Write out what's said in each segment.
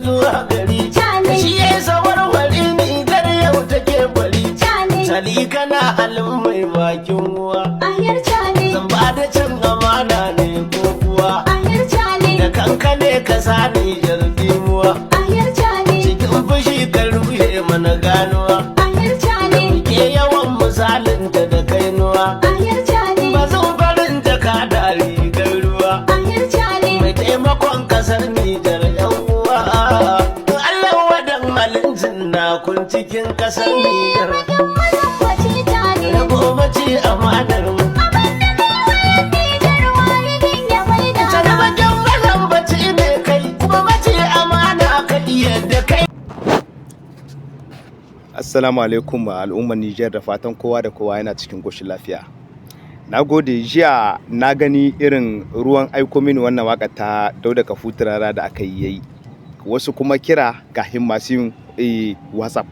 Zuwa gari. Shi ya sawarwari Nijar yau take bari. Tali kana halin mai bakin ruwa. Zan ba da cin amana ne ko kuwa. Da kankane ka sa Nijar dimuwa. Cikin fushi ka rushe mana ganuwa. Ke yawan misalin ta da kainuwa. Ba zan barin jaka da rigar ruwa. Mai taimakon kasar Nijar yan uwa. Allah wadan halin na kun cikin kasar Nijar. Rabo mace amanar mu. Tana bakin mazambaci ne kai kuma mace amana ka yadda kai. Assalamu alaikum al'ummar Nijar, da fatan kowa da kowa yana cikin ƙoshin lafiya. Na gode. Jiya na gani irin ruwan aiko mini wannan waka ta Dauda Kahutu Rarara da aka yi yayi. Wasu kuma kira ga masu yin WhatsApp.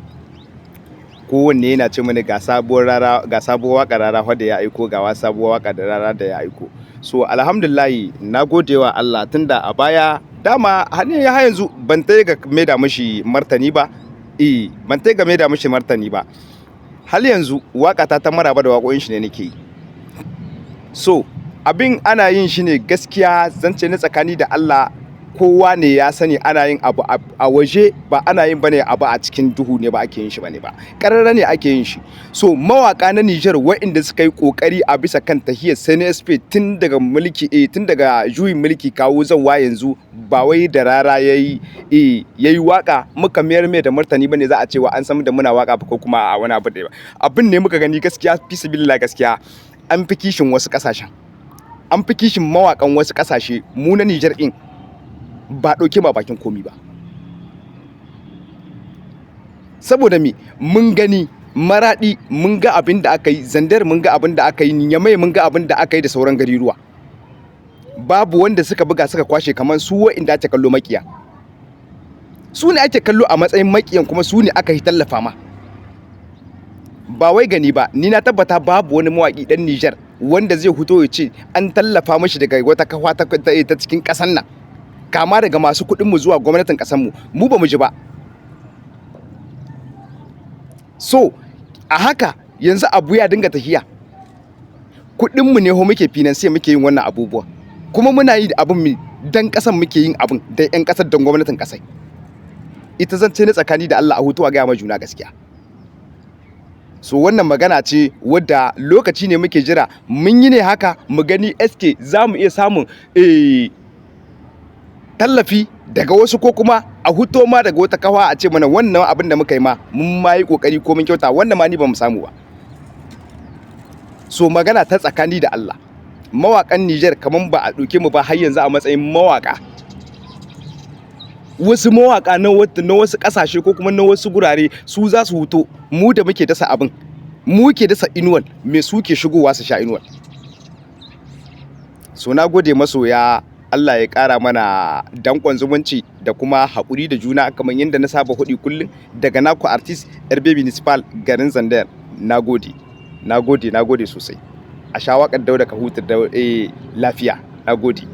Kowanne yana ce mini ga sabuwar rara, ga sabuwar waka Rara wadda ya aiko, ga sabuwar waka da Rara da ya aiko. So alhamdulillahi, na gode wa Allah, tunda a baya dama har yanzu ban ta ga maida mishi martani ba. Ban ta game da mishi martani ba. Har yanzu waka ta ta maraba da waƙoƙin shi ne nake yi. So abin ana yin shi ne gaskiya, zance na tsakani da Allah, kowa ne ya sani ana yin abu a waje, ba ana yin bane abu a cikin duhu ne ba ake yin shi bane ba, ƙarara ne ake yin shi. So mawaka na Niger waɗanda suka yi kokari a bisa kan tahiyar CNSP tun daga mulki, tun daga juyin mulki kawo zawa yanzu, ba wai da Rara yayi waka muka mayar mai da martani bane za a cewa an san da muna waka ko kuma a wani abu da ba. Abin ne muka gani gaskiya, fi sabilillah, gaskiya an fi kishin wasu kasashen, an fi kishin mawakan wasu kasashe. Mu na Niger din ba ɗauke ma bakin komi ba, saboda mi mun gani Maradi, mun ga abin da aka yi Zandar, mun ga abin da aka yi Nyamai, mun ga abin da aka yi da sauran gariruwa. Babu wanda suka buga suka kwashe kamar su wa'inda ake kallo makiya. Su ne ake kallo a matsayin makiyan, kuma su ne aka yi tallafa ma. Ba wai gani ba, ni na tabbata babu wani mawaki dan Niger wanda zai fito ya ce an tallafa mashi daga wata kafa ta cikin ƙasar nan, kama daga masu kuɗin mu zuwa gwamnatin ƙasar mu. Mu ba mu ji ba. So a haka yanzu abu ya dinga tafiya, kuɗin mu ne ho muke finance muke yin wannan abubuwa, kuma muna yi abin mu dan ƙasan, muke yin abin dan ƴan ƙasar, dan gwamnatin ƙasai ita. Zance na tsakani da Allah, a hutu a gaya ma juna gaskiya. So wannan magana ce wadda lokaci ne muke jira. Mun yi ne haka mu gani SK za mu iya samun tallafi daga wasu, ko kuma a huto ma daga wata kawa a ce mana wannan abin da muka yi ma mun ma yi kokari ko mun kyauta. Wannan ma ni ba mu samu ba. So magana ta tsakani da Allah, mawakan Niger kaman ba a ɗauke mu ba har yanzu a matsayin mawaka. Wasu mawaka na wasu ƙasashe ko kuma na wasu gurare su za su huto. Mu da muke dasa abin, mu ke dasa inuwal me su ke shigowa su sha inuwal. So na gode masoya. Allah ya ƙara mana danƙon zumunci da kuma haƙuri da juna kamar yadda na saba hudi kullum. Daga naku artist Yarbe Municipal, garin Zandar. Na gode, na gode, na gode sosai. A sha waƙar Dauda Kahutu da lafiya. Na gode.